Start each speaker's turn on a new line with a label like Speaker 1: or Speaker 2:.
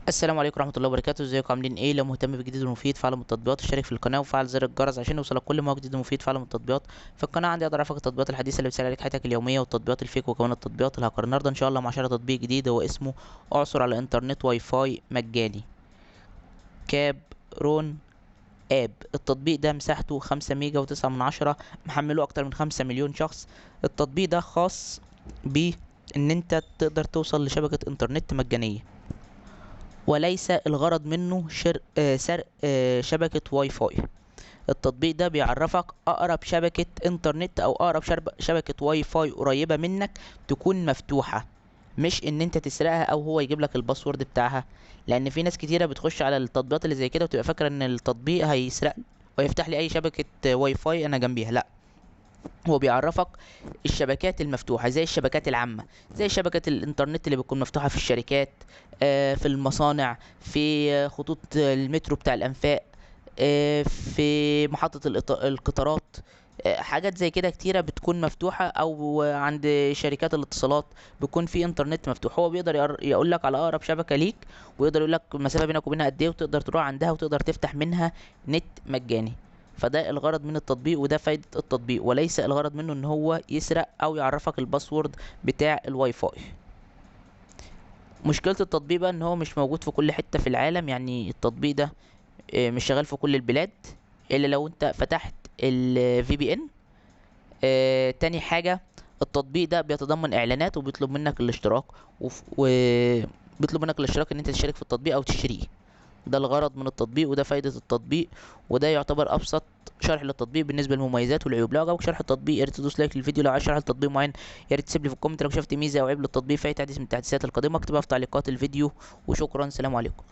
Speaker 1: السلام عليكم ورحمة الله وبركاته. ازيكم عاملين ايه؟ لو مهتم بالجديد والمفيد في عالم التطبيقات اشترك في القناة وفعل زر الجرس عشان يوصلك كل ما هو جديد ومفيد في عالم التطبيقات. في القناة عندي اقدر اعرفك التطبيقات الحديثة اللي بتسهل عليك حياتك اليومية والتطبيقات ال fake وكمان التطبيقات الهاكر. النهارده ان شاء الله مع شرح تطبيق جديد هو اسمه اعثر على انترنت واي فاي مجاني، كابرون app. التطبيق ده مساحته 5 ميجا وتسعة من عشرة، محمله اكتر من 5 مليون شخص. التطبيق ده خاص ب ان انت تقدر توصل لشبكة انترنت مجانية، وليس الغرض منه سرق شبكة واي فاي. التطبيق ده بيعرفك اقرب شبكة انترنت او اقرب شبكة واي فاي قريبة منك تكون مفتوحة، مش ان انت تسرقها او هو يجيب لك ال password بتاعها، لان في ناس كتيرة بتخش على التطبيقات اللي زي كده وتبقى فاكرة ان التطبيق هيسرق ويفتح لي اي شبكة واي فاي انا جنبيها. لا، هو بيعرفك الشبكات المفتوحة زي الشبكات العامة، زي شبكة الانترنت اللي بتكون مفتوحة في الشركات، في المصانع، في خطوط المترو بتاع الأنفاق، في محطة القطارات، حاجات زي كده كتيرة بتكون مفتوحة، أو عند شركات الاتصالات بيكون في انترنت مفتوح. هو بيقدر يقول لك على أقرب شبكة ليك، ويقدر يقول لك المسافة بينك وبينها قد إيه، وتقدر تروح عندها وتقدر تفتح منها نت مجاني. فده الغرض من التطبيق وده فايدة التطبيق، وليس الغرض منه ان هو يسرق او يعرفك ال password بتاع الواي فاي. مشكلة التطبيق بقى ان هو مش موجود في كل حتة في العالم، يعني التطبيق ده، مش شغال في كل البلاد الا لو انت فتحت ال VPN. تاني حاجة، التطبيق ده بيتضمن اعلانات وبيطلب منك الاشتراك، وبيطلب منك الاشتراك ان انت تشترك في التطبيق او تشتريه. ده الغرض من التطبيق وده فايدة التطبيق، وده يعتبر ابسط شرح للتطبيق بالنسبة للمميزات والعيوب. لو عجبك شرح التطبيق يا ريت تدوس like للفيديو، لو عايز شرح لتطبيق معين يا ريت تسيب لي في ال comment، لو شفت ميزة او عيب للتطبيق في اي تحديث من التحديثات القادمة اكتبها في تعليقات الفيديو. وشكرا، سلام عليكم.